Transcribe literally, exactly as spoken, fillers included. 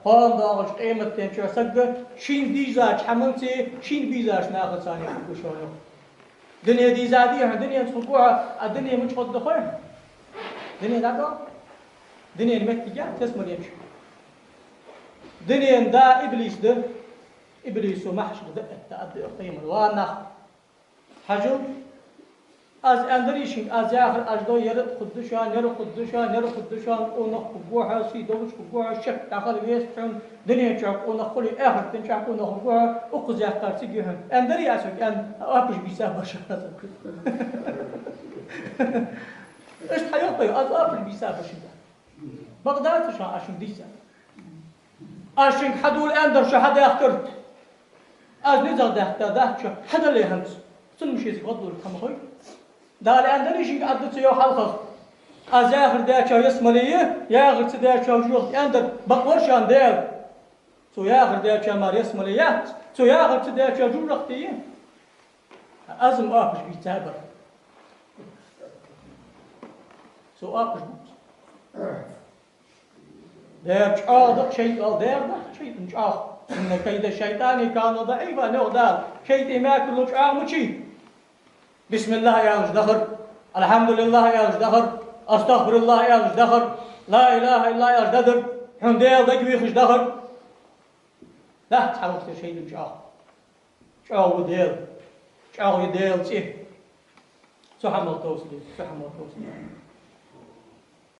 Кхоана доагӀача къематдийнахьа саг шийна дийзача хӀаманца, шийна бийзача нахаца цхьана хургва шоана. Дуне дийзадий хьона, дуненца хургва хьо, а дуне мича хургда хой? Дуне дӀадоагӀа. Дунен моттиг я ялсмале чу. Дунен да иблис да. Иблисо махьшаре дӀаэтта, аргда къематдийнахьа: ва нах, хьажал, аз аьннадарий шуга, аз яхар Ӏа дой, ер хургда шоана, ер хургда шоана, ер хургда шоана, къонах хургва хьо, сий долаш хургва хьо, шек дӀахала веза хьона, дунен чу къонах хуле, ахарта чу къонах хургва хьо, укхаза яхар цига я хьона. Аьннадарий аз шуга, аьнна, оапаш бийца бар шоана. Иштта хьайоах, аз оапаш бийца бар шуга. Бакъда ца шоана аз шуга дийца. Аз шуга хьадувла аьннадар шо хьадаьхкар. Аз низагӀа даьхка дац шо, хьадале хӀанз. Цунна мишезиг гӀаддур тхама хой. Дала аьннадарий шуга, Ӏа дац йоах хьалхагӀа: аз яхар даьчоа ялсмале я, яхар ца даьчоа жожагӀате аьннадар бакъвар шоана Даьла. Цо яхар даьчоа мара ялсмале яц, цо яхар ца даьчоа жожагӀате я. Аз-м оапаш бийца бар. Цо оапаш бу. Дера чӀоагӀа да шайтӀа, Дера да шайтӀа чӀоагӀа. إن كيد الشيطان كان ضعيفا, йоах Дала. ШайтӀа мекарло чӀоагӀа мичай? بسم الله аьлча дахар, الحمد لله аьлча дахар, أستغفر الله аьлча дахар, لا إله إلا الله аьлча дахар, хьона Даьла дагавийхача дахар. Дац хьалхашка шайтӀа чӀоагӀа. ЧӀоагӀа ва Даьла. ЧӀоагӀа я Даьла цӀи. Цу хӀамах товсале, цу хӀамах товсале.